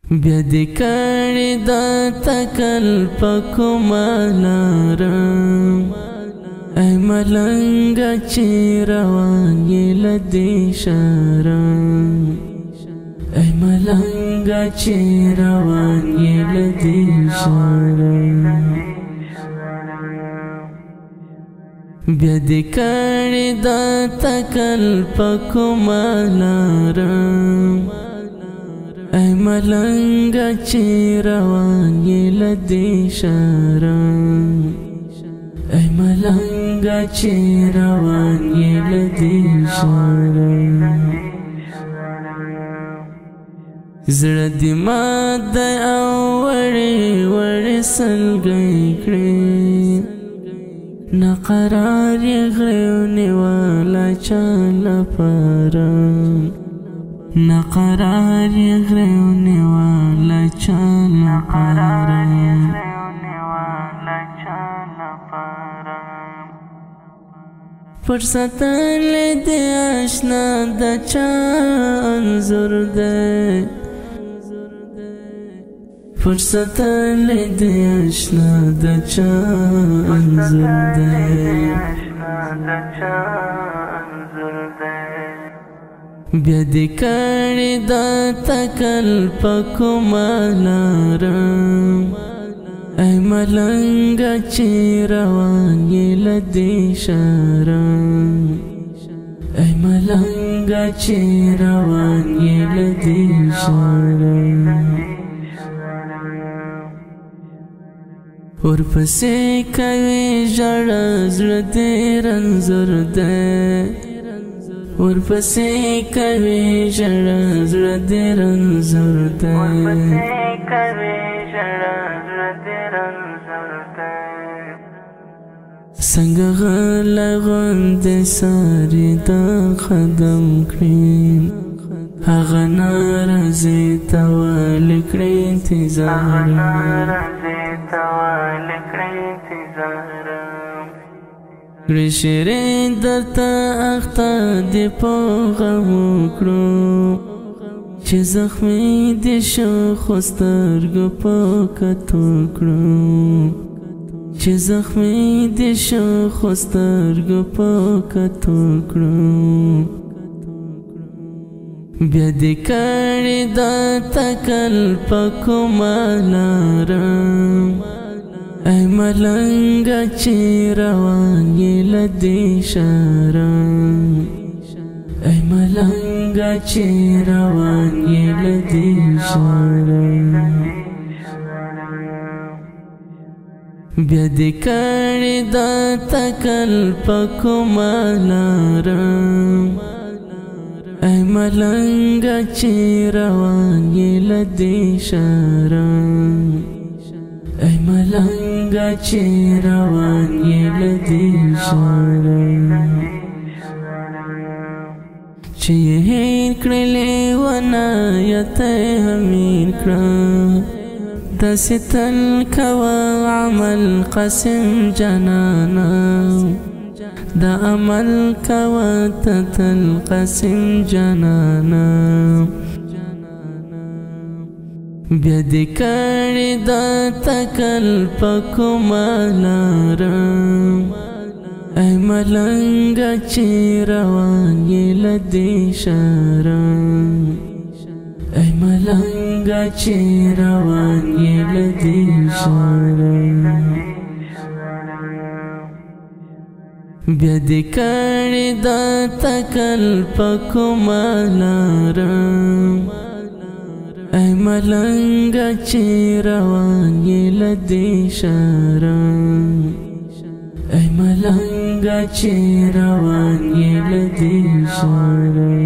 بیا دې کړې دا تکل په کومه لاره، ای ملنګه چې روان یې له دې ښاره، ای ملنګه چې روان یې له دې ښاره. بیا دې کړې دا تکل په کومه لاره، ای ملنګه چې روان یې له دې ښاره، ای ملنګه چې روان یې له دې ښاره. زړه دې مات دی او وړې وړې سلګۍ کړې، نه قرار یې غریو نیوله چا لپاره، نه قرار یې غریو نیوله چا لپاره. پټ ساتلی دی اشنا د چا انځور دی، پټ ساتلی دی اشنا د چا انځور دی. بیا دې کړې دا تکل په کومه لاره، ای ملنګه چې روان یې له دې ښاره، ای ملنګه چې روان یې له دې ښاره. ورپسې کوي ژړا زړه دې رنځور دی، ورپسې کوي ژړا زړه دې رنځور دی. څنګه غلی غوندې ساري دا قدم کړي، هغه ناراضي ته ولې کړې انتظار. کړې شیرین درته اخته دې په غم کړو، چې زخمي دې شو خو سترګو په کتو کړو، چې زخمي دې شو خو سترګو په کتو کړو. بیا دې کړې دا تکل په کومه لاره، ای ملنګه چې روان یې له دې ښاره، ای ملنګه چې روان یې له دې ښاره. بیا دې کړې دا تکل په کومه لاره، ای ملنګه چې روان یې له دې ښاره، ای ملنګه چې روان یې له دې ښاره. چې یې هېر کړې لېونه یا ته یې همېر کړه، داسې تل کوه عمل قسم جانانه، دا عمل کوه ته تل قسم جانانه. بیا دې کړې دا تکل په کومه لاره، ای ملنګه چې روان یې له دې ښاره، ای ملنګه چې روان یې له دې ښاره. بیا دې کړې دا تکل په کومه لاره، ای ملنګه چې روان یې له دې ښاره، ای ملنګه چې روان یې له دې ښاره.